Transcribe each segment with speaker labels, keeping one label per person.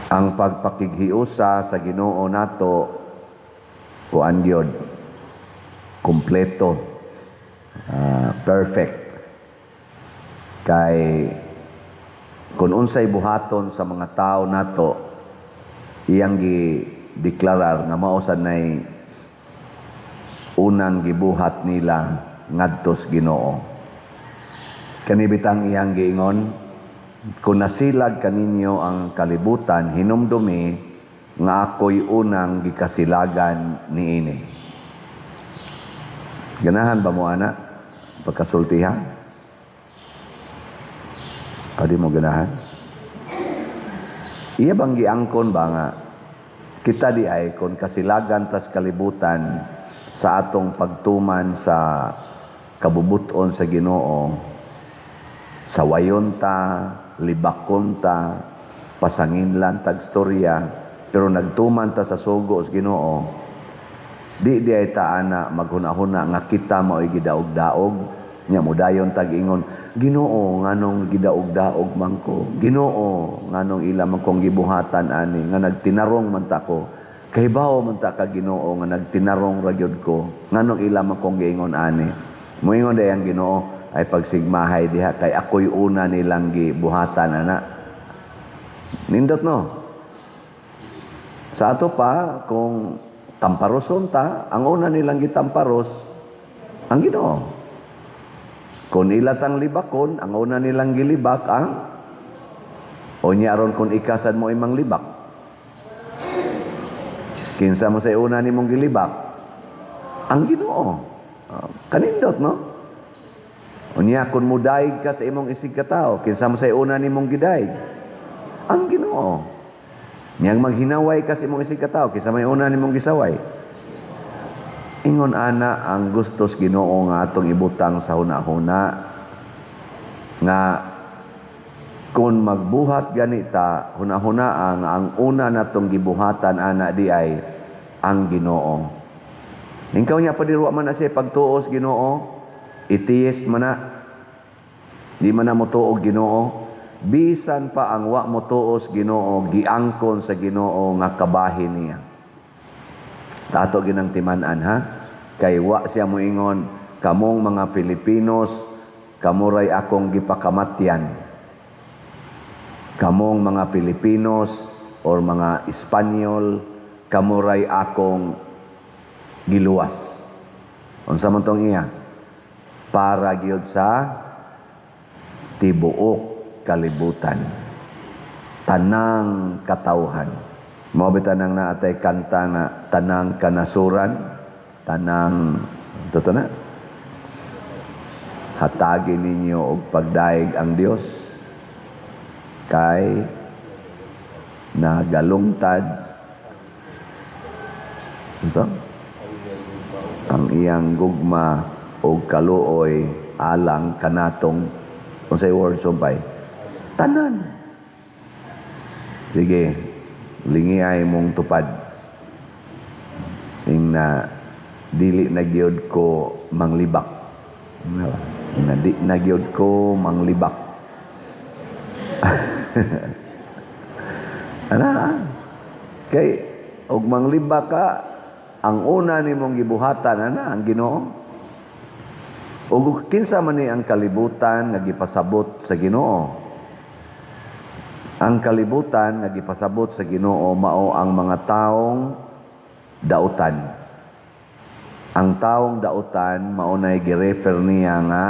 Speaker 1: Ang pagpakighiusa sa Ginoo nato, kuan gyud, kumpleto, perfect. Kay kung unsay buhaton sa mga tao nato, iyang gi-deklarar nga mao sad nay unang gibuhat nila ngadto sa Ginoo. Kani bitang iyang giingon, "Kung nasilag kaninyo ang kalibutan, hinumdumi nga ako'y unang gikasilagan niini." Ganahan ba mo ana? Pagkasultihan? Pwede mo ganahan? Iya bang giangkon ba nga kita di ay kung kasilagan tas kalibutan sa atong pagtuman sa kabubuton sa Ginoo, sawayon ta, libakon ta, pasanginlan tag storya, pero nagtuman ta sa sugo sa Ginoo, di di ay ta ana maghuna-huna nga kita mao'y gidaog-daog nya mudayon tag ingon, "Ginoo, nganong gidaog-daog man ko? Ginoo, nganong ila man kong gibuhatan ani nga nagtinarong man ta ko? Kahibaw man ta ka, Ginoo, nga nagtinarong ra gyud ko. Nganong ila man kong giingon ani?" Moingon day ang Ginoo, "Ay pagsigmahay diha kay ako'y una nilang gibuhatan ana." Nindot, no? Sa ato pa, kung tamparoson ta, ang una nilang gitamparos ang Ginoo. Kung ila tang libakon, ang una nilang gilibak ang o niya. Aron kung ikasan mo imang libak, kinsa mo sa una nimong gilibak? Ang Ginoo. Kanindot, no? Unya kung mudaig ka sa imong isig katao, kinsa mo sa una nimong gidaig? Ang Ginoo. Niyang maghinaway ka sa imong isig katao, kinsa may una nimong gisaway? Ingon ana ang gustos Ginoo nga atong ibutang sa huna-huna nga kung magbuhat ganita, huna-huna ang una natong gibuhatan ana di ay ang Ginoo. Ikaw niya padirwa man na siya pagtuos Ginoo, atheist man na, di man na mo tuog Ginoo, bisan pa ang wa mo tuos Ginoo, giangkon sa Ginoo nga kabahin niya. Tato ginang timan-an, ha, kay wa siya moingon, "Kamong mga Pilipinos, kamuray akong gipakamatyan. Kamong mga Pilipinos or mga Espanyol, kamuray akong giluwas." Unsa man tong iya? Para gyud sa tibuok kalibutan. Tanang katawhan. Mao bitaw nang naatay kanta nga tanang kanasuran, tanang sa to na. Hatagi ninyo og pagdaig ang Dios kay nagalungtad ito ang iyang gugma og kaluoy alang kanatong, unsay word, sumpay, tanan. Sige, lingiay mong tupad ing na dili na gyud ko manglibak, na di na gyud ko manglibak ana, kay og manglibak ka, ang una nimong gibuhatan ana ang Ginoo. Ug kinsa man ni ang kalibutan nga gipasabot sa Ginoo? Ang kalibutan nga gipasabot sa Ginoo mao ang mga taong dautan. Ang taong dautan mao nay girefer niya nga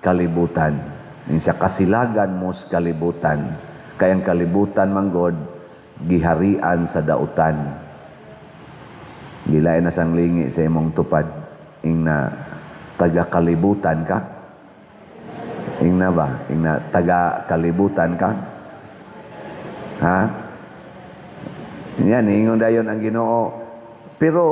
Speaker 1: kalibutan. Siya, "Kasilagan mo sa kalibutan." Kay ang kalibutan manggod giharian sa dautan. Gilay na sang lingi sa imong tupad. Ing na taga kalibutan ka? Ing na ba? Ing na taga kalibutan ka? Ha? Yan, ingon dayon ang Ginoo, "Pero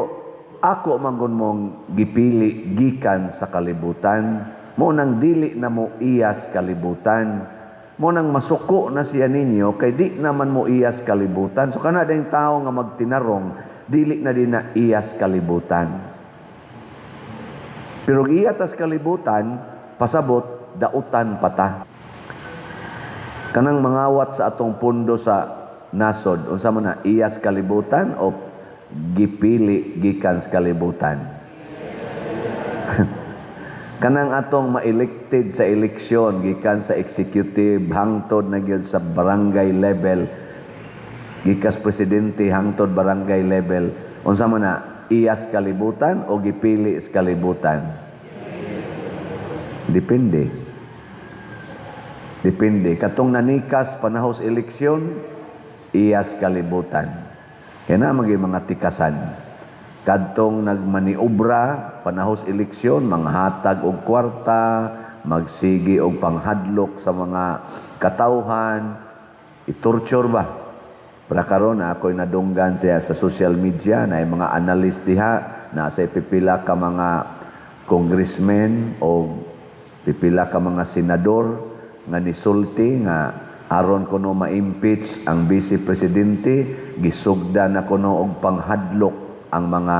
Speaker 1: ako manggod mong gipili gikan sa kalibutan, mo nang dili na mo iyas kalibutan." Mo nang masuko na siya ninyo kay di naman mo iyas kalibutan. So kana ding tao nga magtinarong, dili na din na iyas kalibutan. Pero iya tas kalibutan, pasabot dautan pata. Kanang mangawat sa atong pundo sa nasod, unsa man na, iyas kalibutan o gipili gikan sa kalibutan? Kanang atong ma-elected sa eleksyon gikan sa executive hangtod na gyud sa barangay level, gikas presidente hangtod barangay level, unsa man na, iyas kalibutan o gipili sa kalibutan? Depende. Depende. Katong nanikas panahon sa eleksyon, iyas kalibutan. Kaya na maging mga tikasan. Kadtong nagmaniobra panahon sa eleksyon, manghatag og kwarta, magsigi og panghadlok sa mga katawhan, i-torture ba? Para karon ako'y nadunggan siya sa social media na mga analyst diha na sa pipila ka mga congressmen o pipila ka mga senador nga nisulti nga aron kuno ma-impeach ang vice presidente, gisugda na kuno og panghadlok ang mga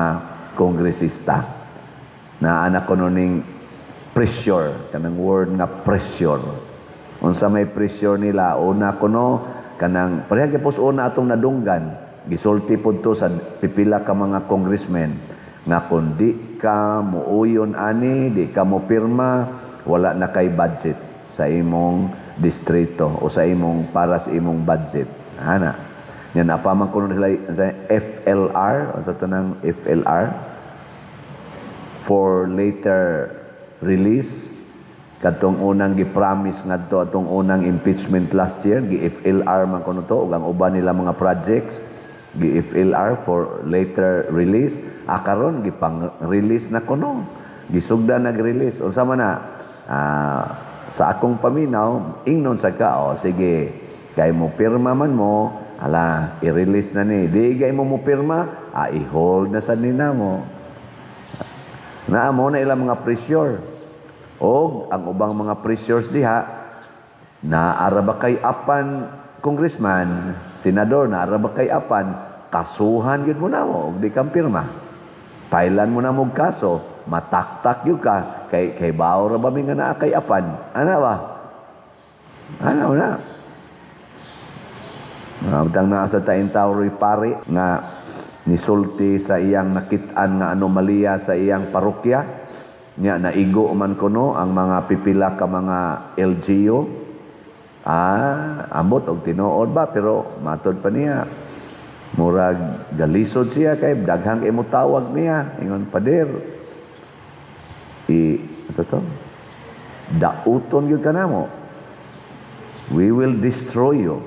Speaker 1: kongresista. Na ana kuno ning pressure, kanang word nga pressure. Unsa may pressure nila? Una kuno kanang pareha gyapon una atong nadunggan, gisulti pud to sa pipila ka mga congressmen nga kung di ka muuyon ani, di ka mo pirma, wala na kay budget sa imong distrito o sa imong para sa imong budget. Ana. Yan apa man kuno sila sa FLR, sa tanang FLR, for later release, kadtong unang gi-promise ngadto atong unang impeachment last year, gi FLR man kuno to ug ang uban nila mga projects gi FLR, for later release. Ah, karon gipang-release na kuno, gisugda nag-release. Unsa man na? Ah, sa akong paminaw, ingnon sa ka, "Oh, sige, kay mo pirma man mo, ala, i-release na ni." Di gay mo mo pirma, ah, i-hold na sa nina mo. Naa mo na ilang mga pressure. Og ang ubang mga pressures diha, naara ba kay apan congressman, senador, naara ba kay apan, kasuhan gyud mo na mo og di kang pirma. Pailan mo na mo kaso, mataktak gyud ka kay kay bawo ra ba mi nga naa kay apan. Ana ba? Ana na. Butang naa sa taing tao pare nga nisulti sa iyang nakit-an nga anomalya sa iyang parokya nya, naigo man kuno ang mga pipila ka mga LGU. Ah, ambot og tinuod ba, pero matod pa niya murag galisod siya kay daghang kay tawag niya, ingon, "Pader, i sa to dauton gyud kanamo. We will destroy you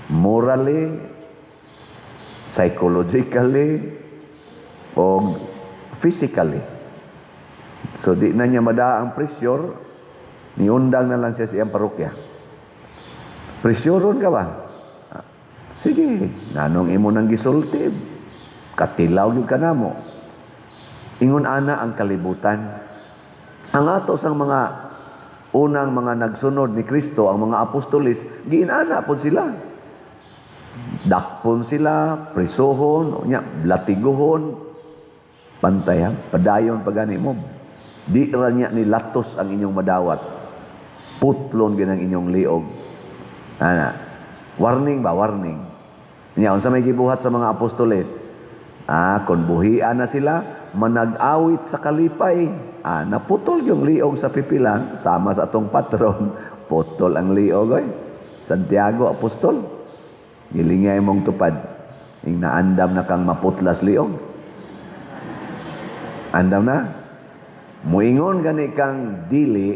Speaker 1: morally, psychologically o physically." So di na niya madaa ang pressure, niundang na lang siya sa iyang parokya. Pressureon ka ba? Ah, sige, nanong imo nang gisulti, katilaw gyud ka namo. Ingon ana ang kalibutan. Ang ato sang mga unang mga nagsunod ni Kristo, ang mga apostoles, giinana pod sila. Dakpon sila, prisuhon, nya, latiguhon, pantay ha, padayon pagani mo. Di ra niya ni latos ang inyong madawat. Putlon ginang inyong liog. Ana, warning ba? Warning. Nya, unsa may gibuhat sa mga apostoles? Ah, kung buhian na sila, manag-awit sa kalipay. Ah, naputol yung liog sa pipila, sama sa atong patron, putol ang liog oy. Santiago Apostol. Gilingay mong tupad. Ing naandam na kang maputlas liog. Andam na? Muingon gani kang dili,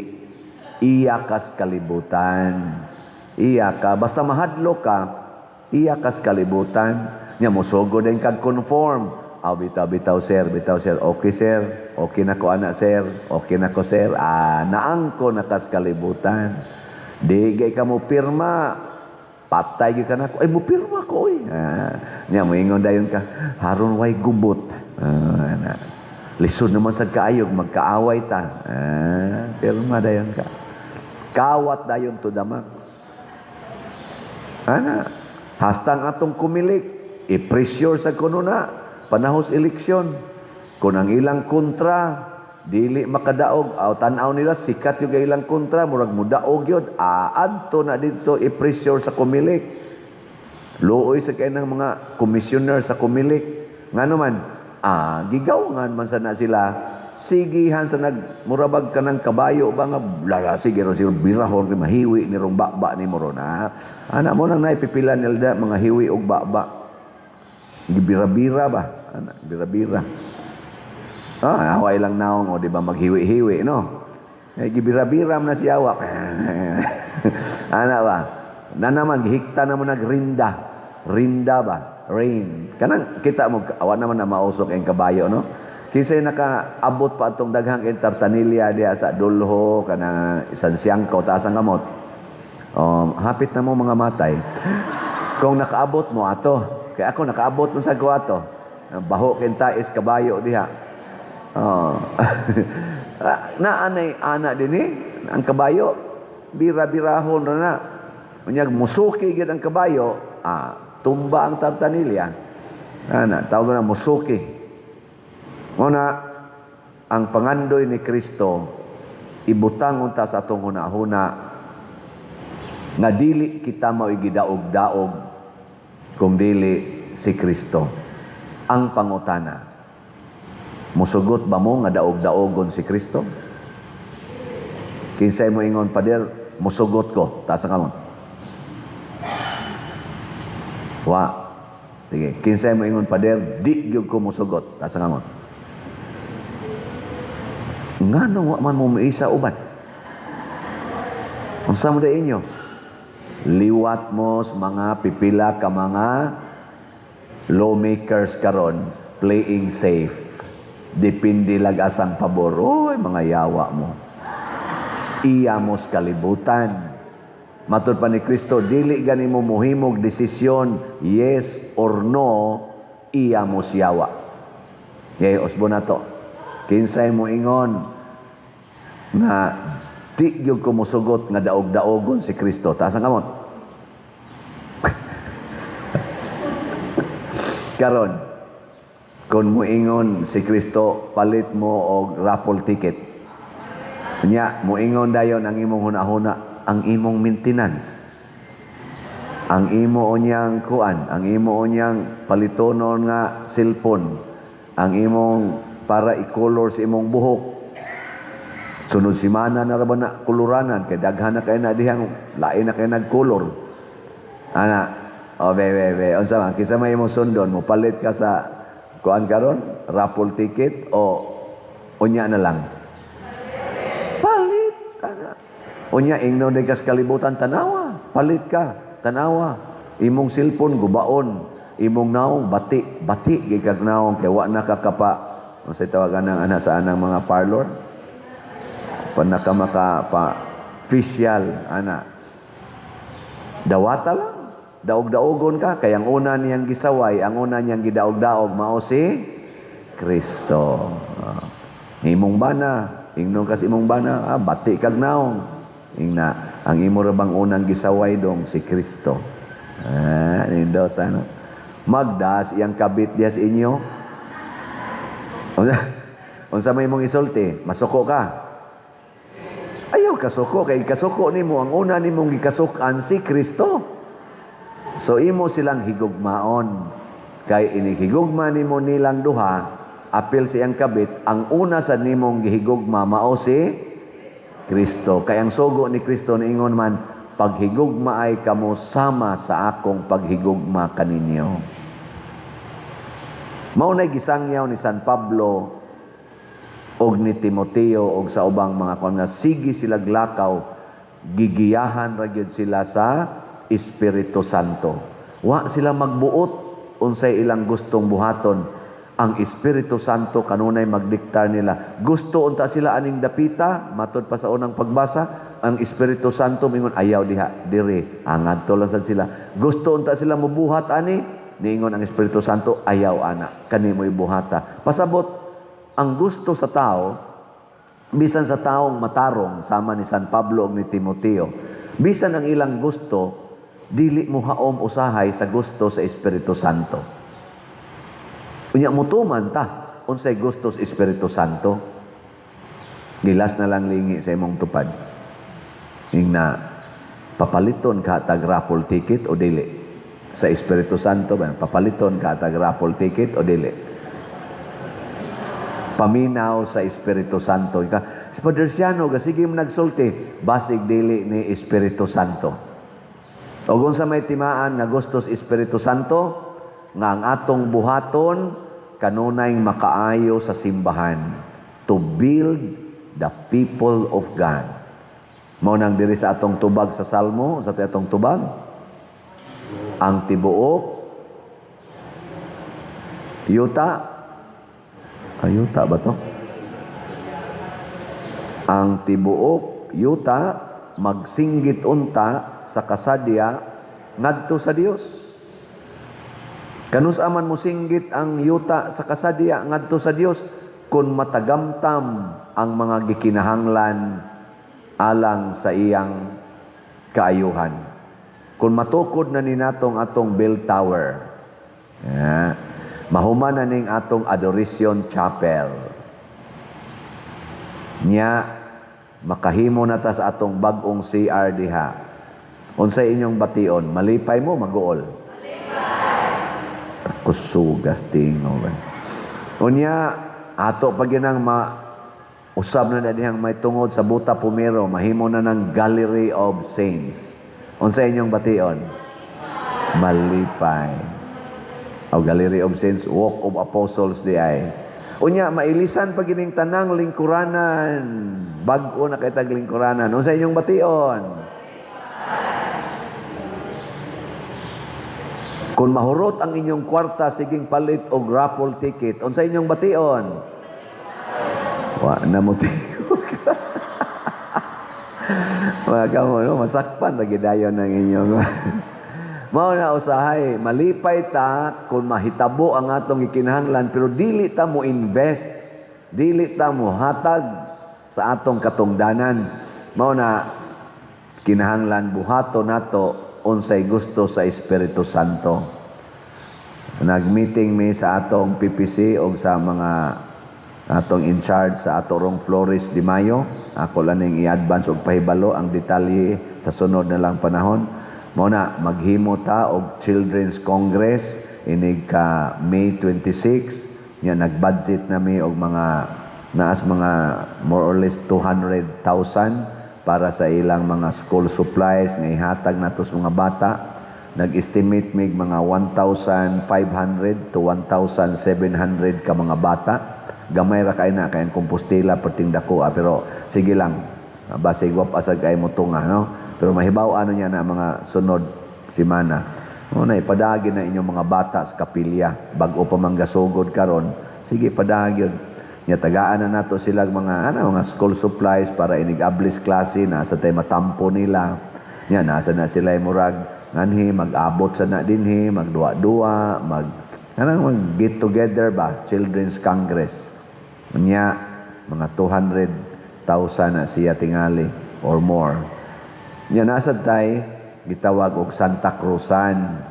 Speaker 1: iya kas kalibutan. Iya ka, basta mahadlo ka, iya kas kalibutan. Nya mosugo din kag conform. Aw, bitaw, bitaw, sir, bitaw, sir. Okay, sir. Okay na ko ana, sir. Okay na ko, sir. Ah, naangko na kas kalibutan. Di gay ka mo pirma, patay gyud ka na ko. Ay, mo pirma ko oy. Ah, nya moingon dayon ka, haron way gubot. Ah, na. Lisod naman sa kaayog, magkaaway ta. Ah, pirma dayon ka. Kawat dayon to the max. Ana, hastang atong kumilik, i-pressure sa kuno na, panahos eleksyon. Kung ang ilang kontra, dili makadaog, aw tan-aw nila, sikat yung ilang kontra, murag mudaog yun, aadto na dito, i-pressure sa kumilik. Luoy sa kay ng mga commissioner sa Comelec. Ngano man, gigawangan man sana sila. Sigihan sa nagmurabag ka ng kabayo ba nga lala sige ron siguro birahon kay mahiwi ni rong baba ni mo ron, ha. Ana mo nang naipipila nila mga hiwi og baba. Gibira-bira ba? Ana, bira-bira. Away lang naong o di ba maghiwi-hiwi, no? Eh, gibira-bira man na si awa. Ana ba? Na naman gihikta na mo nagrinda. Rinda ba? Rain. Kanang kita mo awa naman na mausok ang kabayo, no? Kinsay nakaabot pa atong daghang kay tartanilya diha sa Dulho kanang Sansiyangko, taas ang kamot. Hapit na mo mga matay. Kung nakaabot mo ato, kay ako nakaabot mo sa ato. Baho kay tais kabayo diha. Oh. Naanay ana dinhi ang kabayo, bira-birahon ra na. Unyag musuki gyud ang kabayo, tumba ang tartanilya. Ana, tawag na musuki. Muna, ang pangandoy ni Kristo, ibutang unta sa atong hunahuna nga dili kita mao'y gidaog-daog kung dili si Kristo. Ang pangutana, musugot ba mo nga daog-daogon si Kristo? Kinsay mo ingon, "Pader, musugot ko"? Taas ang kamot. Wa. Sige, kinsay mo ingon, "Pader, di gyud ko musugot"? Taas ang kamot. Ngano wa man mo miisa uban? Unsa mo inyo? Liwat mo sa mga pipila ka mga lawmakers karon, playing safe. Depende lag asang pabor. Oy, mga yawa mo. Iya mos kalibutan. Matud pa ni Kristo, dili gani mo muhimog desisyon yes or no, iya mos yawa. Yay, usbo na to. Kinsay mo ingon nga di gyud ko musugot nga daog-daogon si Kristo? Taas ang kamot. Karon, kung muingon si Kristo, palit mo og raffle ticket. Nya, muingon dayon ang imong hunahuna, ang imong maintenance. Ang imo unyang kuan, ang imo unyang palitonon nga cellphone, ang imong para i-color sa imong buhok. Sunod simana na ra ba na kuluranan kay daghan na kay na dihang lain na kay nagkulor. Ana, o be be be, unsa man kinsa may imong sundon mo, palit ka sa kuan karon, raffle ticket o unya na lang? Palit ana. Unya ingnon day kas kalibutan, tanawa, palit ka, tanawa. Imong cellphone gubaon, imong naong bati, bati gyud kag naong kay wa na ka kapa unsay tawagan ng ana sa anang mga parlor? Pa naka maka pa facial ana. Dawata lang. Daog-daogon ka kay ang una niyang gisaway, ang una niyang gidaog-daog mao si Kristo. Imong bana, ingnon kas imong bana, bati kag naong. Ingna, ang imo ra bang unang gisaway dong si Kristo. Nindot ano. Magdas iyang kabit diha sa inyo. Unsa may imong isulti? Masuko ka. Ayaw kasuko kay kasuko nimo ang una nimong gikasukan si Kristo. So imo silang higugmaon. Kay inihigugma nimo nilang duha, apil siyang kabit, ang una sa nimong gihigugma mao si Kristo. Kay ang sugo ni Kristo niingon man, paghigugma ay kamo sama sa akong paghigugma kaninyo. Mao nay gisangyaw ni San Pablo og ni Timoteo og sa ubang mga kon nga sige sila glakaw, gigiyahan ra gyud sila sa Espiritu Santo. Wa sila magbuot unsay ilang gustong buhaton. Ang Espiritu Santo kanunay magdiktar nila. Gusto unta sila aning dapita, matod pa sa unang pagbasa, ang Espiritu Santo mingon ayaw diha, diri, angadto lang sad sila. Gusto unta sila mobuhat ani, niingon ang Espiritu Santo ayaw ana, kani mo'y buhata. Pasabot ang gusto sa tao, bisan sa taong matarong sama ni San Pablo ug ni Timoteo, bisan ang ilang gusto dili mo haom usahay sa gusto sa Espiritu Santo. Unya mutuman ta unsay gusto sa Espiritu Santo. Gilas na lang lingi sa imong tupad. Ingna papaliton ka tag raffle ticket o dili? Sa Espiritu Santo ba, papaliton ka tag raffle ticket o dili? Paminaw sa Espiritu Santo. Ka, si Padre Siano, sige mo nagsulti, basig dili ni Espiritu Santo. O kung sa may timaan nga gusto sa Espiritu Santo, nga ang atong buhaton, kanunay makaayo sa simbahan to build the people of God. Mao nang diri sa atong tubag sa Salmo, sa atong tubag, ang tibuok yuta, ayuta ba to? Ang tibuok yuta magsinggit unta sa kasadya ngadto sa Dios. Kanus aman mo singgit ang yuta sa kasadya ngadto sa Dios kung matagamtam ang mga gikinahanglan alang sa iyang kaayuhan. Kung matukod na ni natong atong bell tower, yeah, mahuman na ning atong Adoration Chapel. Nya makahimo na ta sa atong bag-ong CR diha. Unsay inyong bation? Malipay mo, maguol? Malipay. Kusugas tingo. Unya, ato pa ginang ma usab na dihang may tungod sa Buta Pumero, mahimo na ng Gallery of Saints. Unsay inyong bation? Malipay. O Gallery of Saints, Walk of Apostles di ay. Unya, mailisan pa gining tanang lingkuranan. Bag-o na kay tag lingkuranan. Unsa inyong bation? Kung mahurot ang inyong kwarta, siging palit og raffle ticket. Unsa inyong bation? Wa na mo tiyog. Mga kamo, no? Masakpan na gidayon ang inyong. Mao na usahay, malipay ta kung mahitabo ang atong gikinahanglan, pero dili ta mo invest, dili ta mo hatag sa atong katungdanan. Mao na kinahanglan buhato nato unsay gusto sa Espiritu Santo. Nag-meeting mi sa atong PPC og sa mga atong in charge sa atorong Flores de Mayo. Ako lang ning i-advance og pahibalo ang detalye sa sunod na lang panahon. Mao na maghimo ta og Children's Congress inig ka May 26. Nya nag-budget na mi og mga naas mga more or less 200,000 para sa ilang mga school supplies nga ihatag nato sa mga bata. Nag-estimate mig mga 1,500 to 1,700 ka mga bata. Gamay ra kay na kay ang Compostela perting dako, pero sige lang, basig wa pasag ay mo tunga, no? Pero mahibaw ano niya na mga sunod semana. No, na ipadagi na inyong mga bata sa kapilya bag-o pa man gasugod karon. Sige, padagi nya, tagaan na nato sila mga ano, mga school supplies para inig-ablis klase na sa tay matampo nila. Nya nasa na sila murag nganhi mag-abot sa na dinhi, magduwa-duwa, mag kanang mag get together ba, Children's Congress. Nya mga 200,000 na siya tingali or more. Nya nasa tay gitawag og Santa Cruzan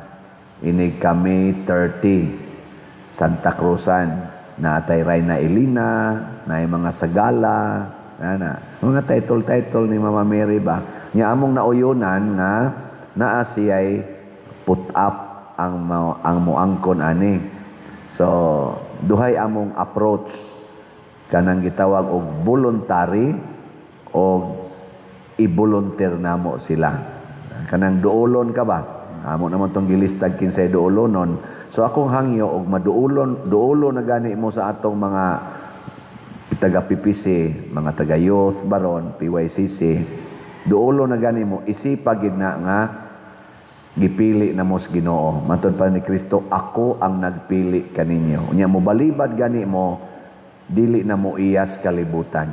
Speaker 1: inig kami 30. Santa Cruzan na atay Reyna Elena, na mga sagala, ana, mga title-title ni Mama Mary ba. Nya among nauyonan nga naa siya'y put up ang moangkon ani. So duhay among approach, kanang gitawag og voluntary og i-volunteer namo sila. Kanang duolon ka ba? Amo naman tong gilistag kinsay duolonon. So akong hangyo og maduolon, duolo na gani mo sa atong mga taga PPC, mga taga youth baron, PYCC, duolo na gani mo, isipa gid na nga gipili na mo sa Ginoo. Matod pa ni Kristo, ako ang nagpili kaninyo. Unya mo balibad gani mo, dili na mo iyas kalibutan.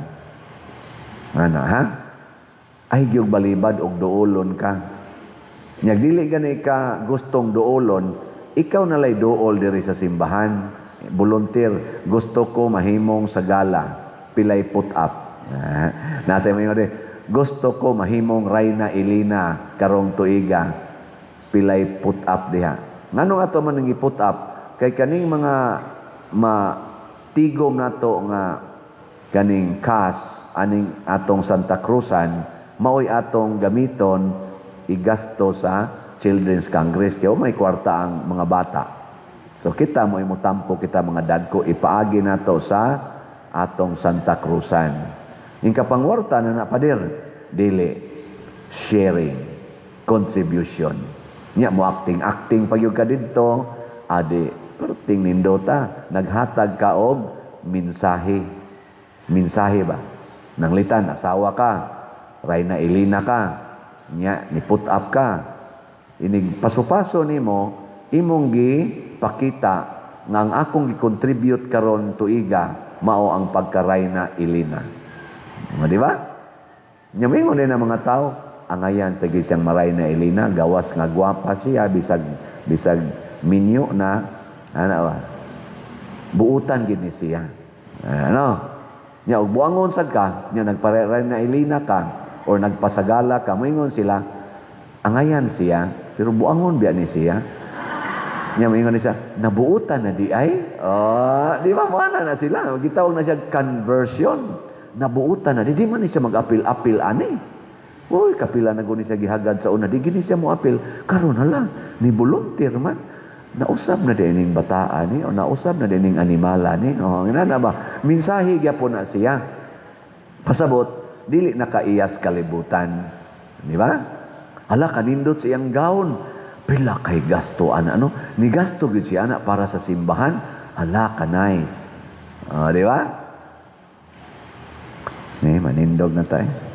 Speaker 1: Ana ha? Ay gyud balibad og duolon ka. Nya dili gani ka gustong duolon, ikaw na lay duol diri sa simbahan. Volunteer, gusto ko mahimong sagala, pilay put up. Nasa mo yun, gusto ko mahimong Reyna Elena karong tuiga, pilay put up diha. Nganong ato man nang i-put up? Kay kaning mga matigom nato nga kaning kas aning atong Santa Cruzan, maoy atong gamiton igasto sa Children's Congress kay may kwarta ang mga bata. So kita mo imutampo, kita mga dagko, ipaagi nato sa atong Santa Cruzan. Yung kapangwarta na na, pader, dili sharing, contribution. Nya mo acting acting pag ka didto, adi perting nindota, naghatag ka og mensahe. Mensahe ba? Nanglitan asawa ka, Rayna Elena ka, nya ni put up ka. Inig paso-paso nimo, imong gi pakita nga ang akong gi-contribute karon tuiga mao ang pagka-Rayna Elena. Mga di ba? Nya moingon din ang mga tao, angayan sa siyang Marayna Elena, gawas nga gwapa siya, bisag bisag minyo na, ano ba? Buutan gid ni siya. Ano? Nya og buangon sad ka, nya nagpa-Rayna Elena ka or nagpasagala ka, moingon sila, angayan siya, pero buangon biya ni siya. Nya moingon ni siya, nabuutan na di ay? Oh, di ba mo na sila? Gitawag na siya conversion. Nabuutan na di, di man ni siya mag-apil-apil ani. Uy, kapila na guni siya gihagad sa una, di gini siya mo apil. Karon hala, ni volunteer man. Nausab na din ning bataan ni o nausab na din ning animala ni. Oh, ngana na ba? Mensahe gyapon na siya. Pasabot, dili na kaiyas kalibutan. Di ba? Hala, kanindot sa iyang gown. Pila kay gasto ana, ano? Ni gasto gyud siya ana para sa simbahan. Hala ka nice. Oh, di ba? Ni manindog na tayo.